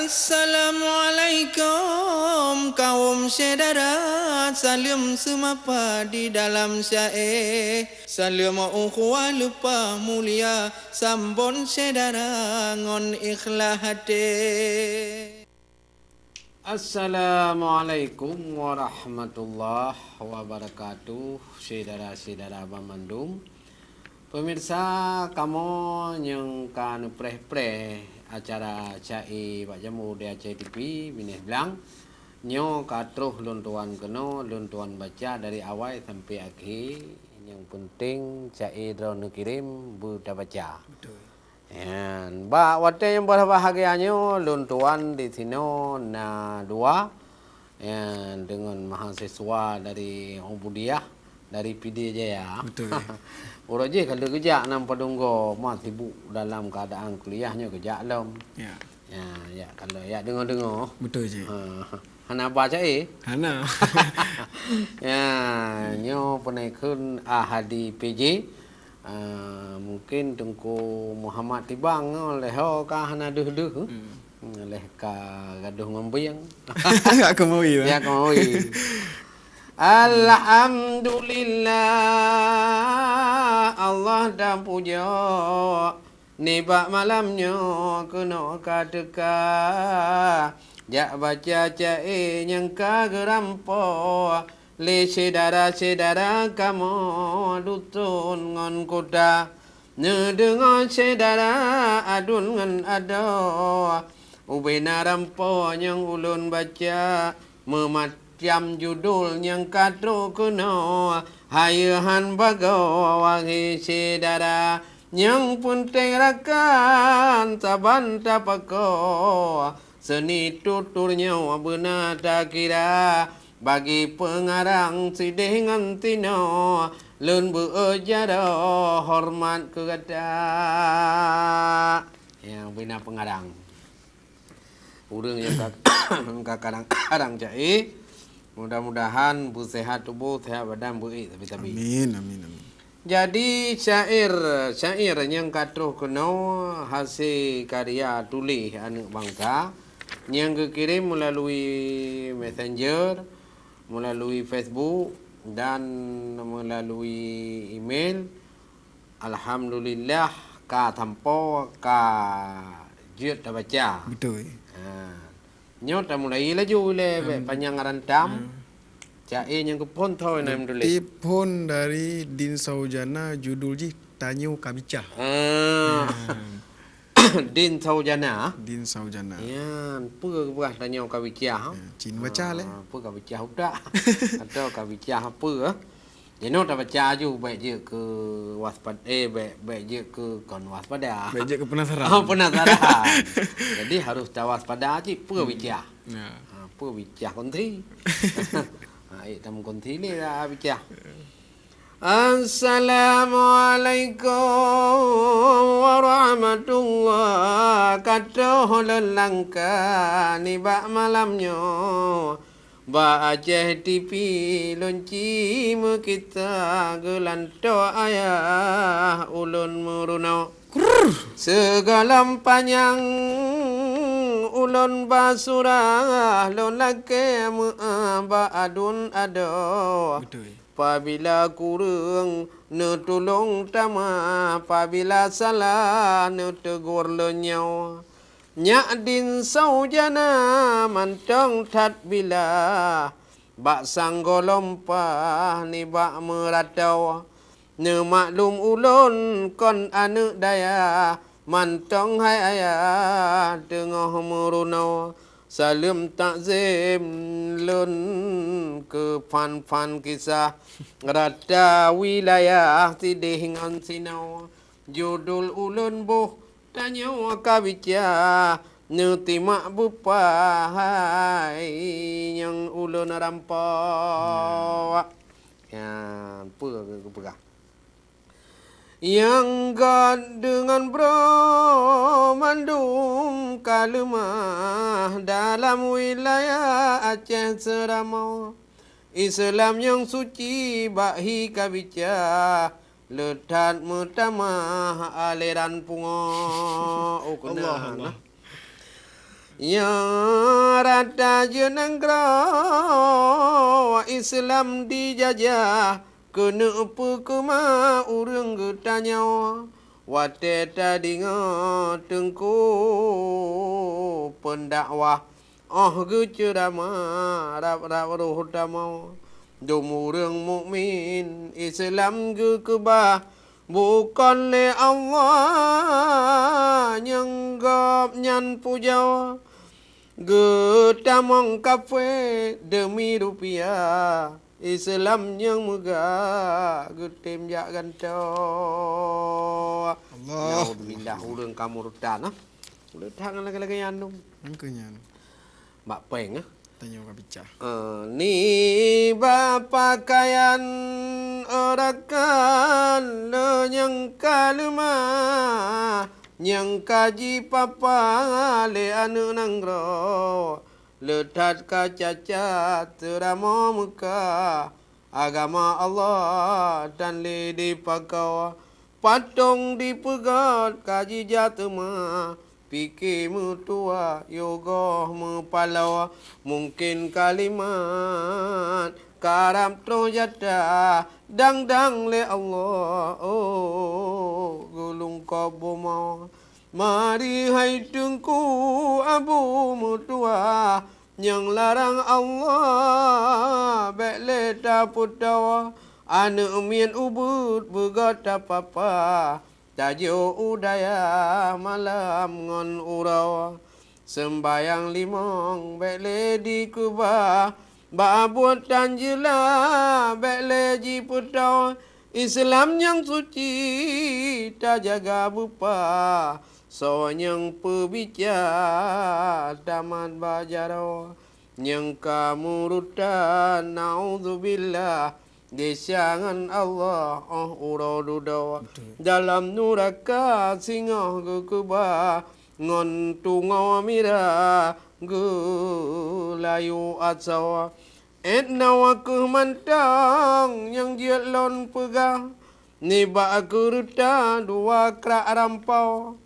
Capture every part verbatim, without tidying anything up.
Assalamualaikum kaum syedara, saleuem seumapa di dalam syae. Saleuem ukhuwah leupah mulia, sambon syedara ngon ikhlas até. Assalamualaikum warahmatullahi wabarakatuh, syedara-syedara banmandum. Peumirsa, kamoe nyang ka neupreh-preh acara syae bak jamur di Aceh T V, Binéh Blang. Nyoe ka troh lôn tuan keunoe, lôn tuan baca dari awai sampai akhé. Nyang peunteng syae droe neukirém beutabaca. Betul. Nyan, bak watée nyang beubahgia nyoe, lôn tuan disinoe na dua, nyan, deungon mahasiswa dari Ubudiyah, dari Pidie Jaya. Betul. Uroe jih ka lheueh geujak nan padum goe, ma sibuk dalam keuadaan kuliah nyoe geujak lom. Ya. Ya, ya, kalau ya deungoe-deungoe. Betul, cik. Ha, hana ba syae? Hana. Ya, nyoe peunaikheun Ahadi P J. Ah, mungkin Teungku Muhammad Tibang nyoe lheueh ka hana deuh-deuh. Hmm. Lheueh ka gadoh ngon bieng. Ka keumawi, ya, keumawi. Alhamdulillah, Allah tapujoe. Nibak malam nyoe keunoe ka teuka, jak baca syae nyang ka geurampoe lé syedara-syedara kamoe duson ngon kuta. Neudeungoe syedara aduen ngon adoe, ubena rampoe nyang ulôn baca, meumacam judul nyang ka troh keunoe, hayeue han bagoe wahé syedara. Nyang peunteng rakan saban tapakoe, seuni tutur nyoe beuna takira. Bagi peungarang sideh ngon sinoe, lôn beu-eu jaroe horeumat keu gata. Ya, bina peungarang. Ureueng nyang ka, ka kadang-kadang syae, mudah-mudahan beuseuhat tuboh, seuhat badan, beu-ék sabe-sabe. Amin, amin, amin. Jadi, syair, syair nyang ka troh keunoe hase karya tuléh aneuëk bansa nyang geukirém meulalui messenger, meulalui Facebook, dan meulalui email. Alhamdulillah, ka sampoe, ka jeuet tabaca. Beutôi. Ha. Nyoe tamulai laju lé, bèk panyang aran tam. Hmm. Syae nyang geuphon tho na tuléh. Geuphon dari Din Saujana, judul jih Tanyoe Ka Bicah. Ah. Hmm. Din Saujana. Din Saujana. Nyan, peue geupeugah tanyoe ka bicah? Ya, cit baca lé. Ah, peue ka bicah utak? Atau ka bicah peue? Jinoe tabaca aju, bèk jeuet keu waspada, eh, bèk, bèk jeuet keu kon waspada. Bèk jeuet keu penasaran. Ah, penasaran. Jadi harus tawaspada cit peue bicah. Ya. Ha, peue bicah konti. Ha, ék tam konti lé dah bicah. Assalamualaikum warahmatullah. Ka troh lôn langka nibak malam nyoe. Bak Aceh T V lôn ci meukita geulantoe ayah ulôn meurunoe. Krrr. Sigohlom panyang ulôn basurah lôn lakèe meu'ah bak aduen adoe. Beutôi. Pabila kureueng neutulông tamah, pabila salah neuteugor lôn nyoe. Nyak Din Saujana mantong that bila, bak sang gohlom pah nibak meuratoe. Neumaklum ulôn kon aneuëk dayah, mantong hai ayah teungoh meurunoe. Saleuem takzém lôn keu fan-fan kisah rata wilayah sideh ngon sinoe. Judul ulôn boh Tanyoe Ka Bicah, neutimak beupah hai nyang ulôn rampoe. Nyan, peue geupeugah? Nyang gét deungon broe mandum ka leumah dalam wilayah Aceh Seuramoe. Islam nyang suci bak hi ka bicah, le that meutamah aleran pungo. Oh, keunan. Allah, Allah. Nyang rata jeuet nanggroe Islam dijajah, keuneuk peue keuma ureuëng geutanyoe. Watée tadeungoe teungku pendakwah, óh geuceuramah rab-rab roh tamoe. Dum ureuëng mukmin Islam geukeubah, bukon lé Allah nyang Gobnyan pujoe. Geutamong kafé deumi rupiah, Islam nyang meugah geutem jak gantoe. Allah. Naudzubillah, ureuëng ka murtad, ah. Uleueh that ngon lagée-lagée nyan dum. Engkeu nyan. Bak péng, ah. Tanyoe ka picah. Eh, nibak pakaian rakan le nyang ka leumah, nyang ka jipapa lé aneuëk nanggroe. Le that ka cacat teuramoe meuka, agama Allah tan lé dipakoe. Patong dipeugét ka jijak teuma, pike meutuah yoh goh meupaloe. Mungken kalimat karab troh jatah, dang-dang lé Allah, oh, geulungkôb bumoe. Mari hai Teungku Abu meutuah, nyang larang Allah bék lé tapeutoe. Aneuëk miet ubeuet beugét tapapa, tajok u dayah malam ngon uroe. Seumbayang limong bék lé dikeubah, bak buet tan jeulaih bék lé jipeutoe. Islam nyang suci tajaga beupah, soe nyang peubica tamat bak jaroe. Nyang ka murtad, naudzubillah, desya ngon Allah óh uroe dudoe. Betul. Dalam nuraka singoh geukeubah, ngon tungoe mirah geulayu asoe. Ét na kheueh mantong nyang jeuet lôn peugah, nibak keureuta dua krak rampoe.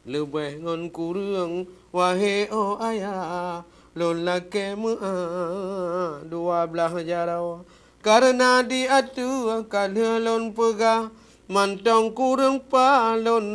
Leubeh ngon kureueng, wahé oh ayah, lôn lakée meu'ah dua blaih jaroe. Kareuna di ateueh ka lheueh lôn peugah, mantong kureueng paih lôn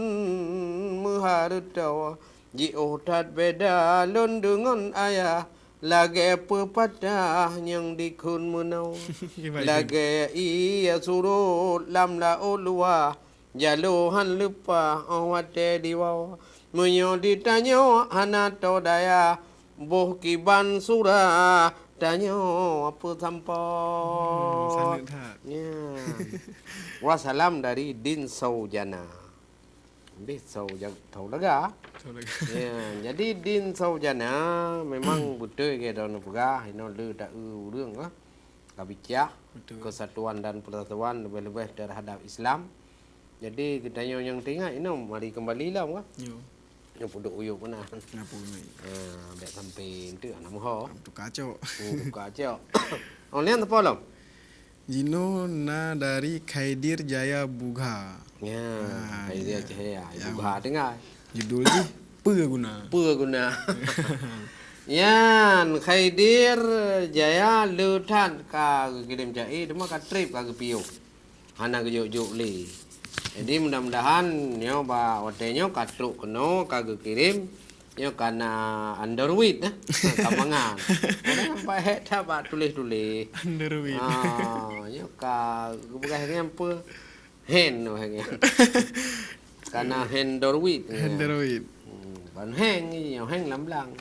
meuhareutoe. Jiôh that beda lôn deungon ayah, lagée peupatah nyang dikheun meunoe. Gimana? Lagée ié surot lam laôt luwah, jaloe han leupah óh watée diwoe. Meunyoe ditanyoe hana toe dayah, boh kiban surah tanyoe peusampoe. Hmm, saneut that. Ya. Wassalam dari Din Saujana. Habis Saujana, Saulaga. Saulaga. Ya, jadi Din Saujana memang beutôi ke dalam peugah, inoe le taeu ureuëng lah. Ka bicah. Betul. Kesatuan dan persatuan lebih-lebih terhadap Islam. Jadi geutanyoe nyang teuingat inoe mari kembali lom ka. Yo. Nyang pudok uyup keunan. Kenapa ni? Ha, bék sampai enteuk aneuk muho. Tukar cok. Hmm, tukar cok. Oh, lian teupeu lom? Jinoe na dari Khaidir Jaya Bugha. Ya, ah, Khaidir Jaya Bugha, tengah. Judul jih Peue Guna. Peue Guna. Nyan Khaidir Jaya le that ka geukirém ca'e, teuma ka treb ka geupiôh. Hana geujok-jok lé. Jadi mudah-mudahan nyoe bak watée nyoe ka trok keunoe ka geukirém. Nyoe ka na Android, eh, ka mangat. Kadang sampai hek that bak tuléh-tuléh. Android. Ah, nyoe ka geupeugah nyan peue? Hen, oh, hen. Ka na Android. Android. Hmm, ban heng, nyoe heng lam blang.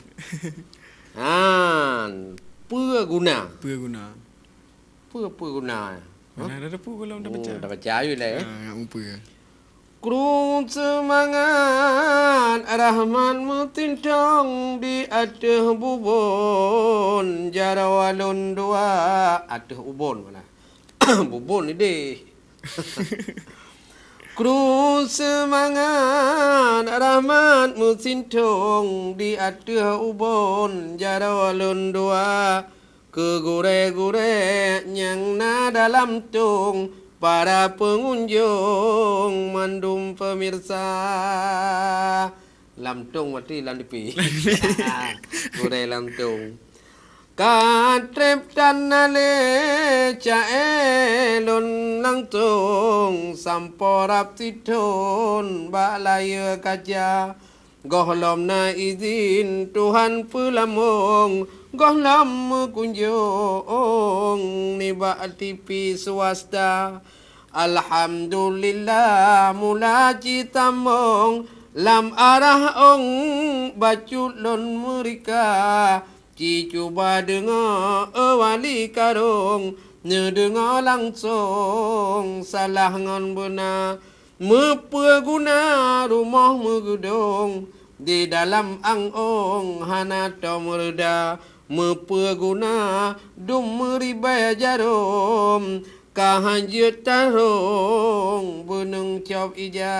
Han, peue guna? Peue guna? Peue, peue guna? Mana ada peue kalau dah baca? Hmm, dah baca ayu lah, eh. Ah, nak peue? Kru seumangat rahmat meusintong di ateueh bubon, jaroe lôn dua ateueh ubon mana? Bubon idéh. Kru seumangat rahmat meusintong di ateueh ubon, jaroe lôn dua. Keu gurée-gurée nyang na dalam tông, para peungunjong mandum peumirsa. Lam tong berarti lam dipi. Gurèe lam tong. Ka trép tan na lé ca-e lôn langsông sampoe rab sithôn bak layeue kaca. Gohlom na izin Tuhan peulamong, gohlom meukunjông nibak tipi swasta. Alhamdulillah mula cit tamong lam arah ong bacut lôn meurika. Ci cuba deungoe, e wali karong, neudeungoe langsông salah ngon beuna. Meupeue guna rumoh meugeudong, di dalam ang-ong hana tom reuda. Meupeue guna dum meuribèe jarôm, ka hanjeuet tarông beuneueng cop ija.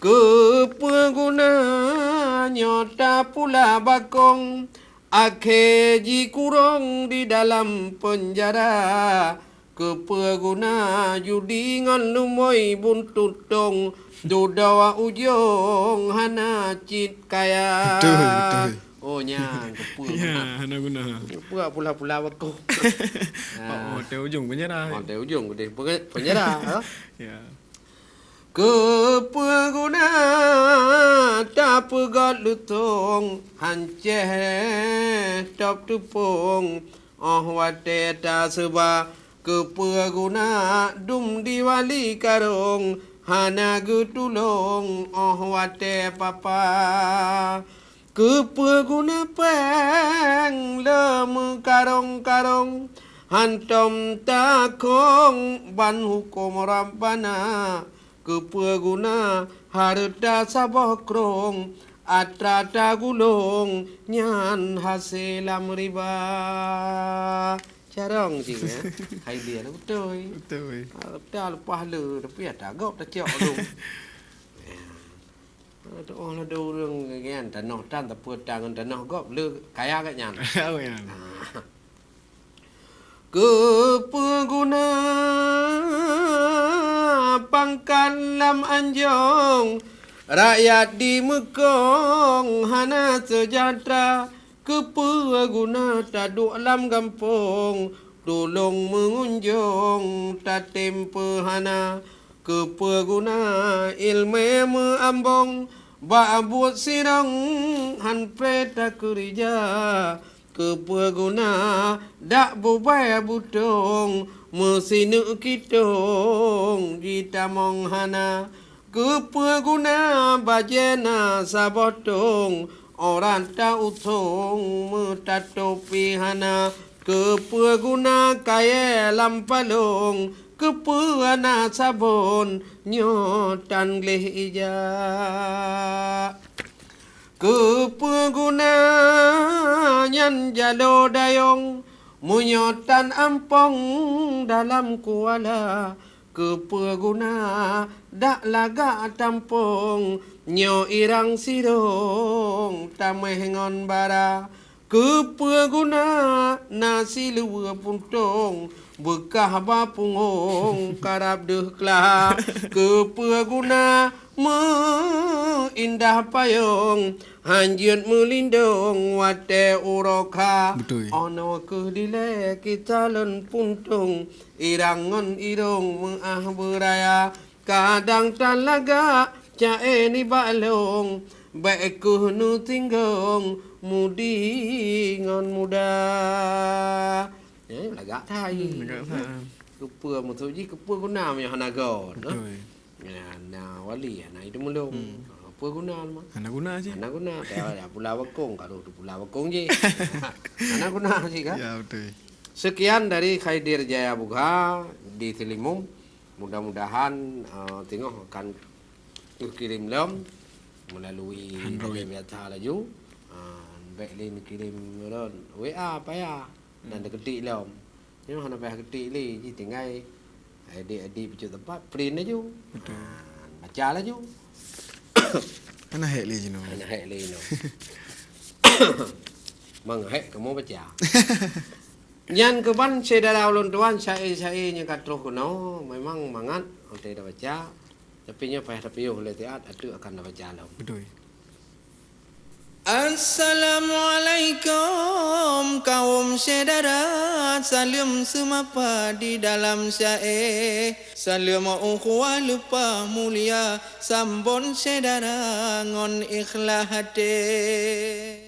Keupeue guna nyoe tapula bakong, akhé jikurong di dalam peunjara? Keupeue guna judi ngon lumbôi buntut tong, dudoe ujông hana cit kaya? Beutôi, beutôi. Oh, nyan keupeue guna. Ya, hana guna. Keupeue pula-pula bakong. Oh, oh, watèe ujông peunjara. Watèe ujông keudéh peunjara, ha? Ya. Keupeue guna tapeugöt lutông, hancéh top teupông, 'oh watèe taseuba? Keupeue guna dum di wali karong, hana geutulông 'oh watèe papa? Keupeue guna péng le meukarong-karong, hantom takhong ban hukôm Rabbana? Keupeue guna hareuta saboh krông, atra tagulông nyan hasé lam riba? Carông cit, ya. Hai dia lah beutôi. Beutôi. Atra leupah le, tapi atra gop tacok dong. Tu'oh laju ureueng nyan tanoh tan, tapeue tan ngon tanoh gob, le kaya gét nyan. Kaya gét nyan. Ah. Keupeue guna pangkat lam anjông, rakyat di meukong hana seujahteura? Keupeue guna taduek lam gampông, tulông meungunjông tatem peuhana? Keupeue guna ileumèe meuambông, bak buet sidang han preh takeurija? Keupeue guna dak bubaya butông, meusineuk kitông jitamong hana? Keupeue guna bajèe na saboh tông, ora ta-utông meutatôp pih hana? Keupeue guna kayèe lam palông, keupeue na sabon nyoe tan gleh ija? Keupeue guna nyan jaloe dayông, meunyoe tan ampông dalam kuala? Keupeue guna dak lagak tampông, nyoe irang sidong tamèh ngon bara? Keupeue guna na siluweue puntông beukah ba pungông karab deuh kla? Keupeue guna meu-indah payông, hanjeuet meulindong watèe uroe kha? Beutôi. 'Oh noe kheueh dilèe kita lôn puntông, irang ngon irông meu'ah beuraya. Kadang tan lagak ca-e nibak lông, bèk kheueh neutinggong mudi ngon muda. Eh, lagak that. Hmm, lagak that. Keupeue maksud jih, keupeue guna meunyoe hana göt, nah? Beutôi. Ya, na wali, na itu mulung. Hmm. Ha, peue guna mah? Hana guna cit. Hana guna. Dah, dah pula bakong, ka rôh pula bakong jih. Hana guna cit kan? Ya, beutôi. Sekian dari Khaidir Jaya Bugha di Seulimum. Mudah-mudahan, eh, teungoh akan geukirém lom melalui Android. T P biasa laju. Ah, bèk lé neukirém lom W A payah dan Hmm. diketik lom. Nyoe hana payah ketik lé, jih tinggai edit-edit bacut teumpat, print laju. Betul. Ha, baca laju. Hana hék lé jinoe. Hana hék lé jinoe. Meuhék kamoe baca. Nyan keuban syedara ulôn tuan, syair-syair nyang ka troh keunoe memang mangat watèe tabaca. Tapi nyoe payah tapiôh lé siat, ateueh akan tabaca lom. Beutôi. Assalamualaikum kaum syedara, saleuem seumapa di dalam syae. Saleuem ukhuwah leupah mulia, sambon syedara ngon ikhlas até.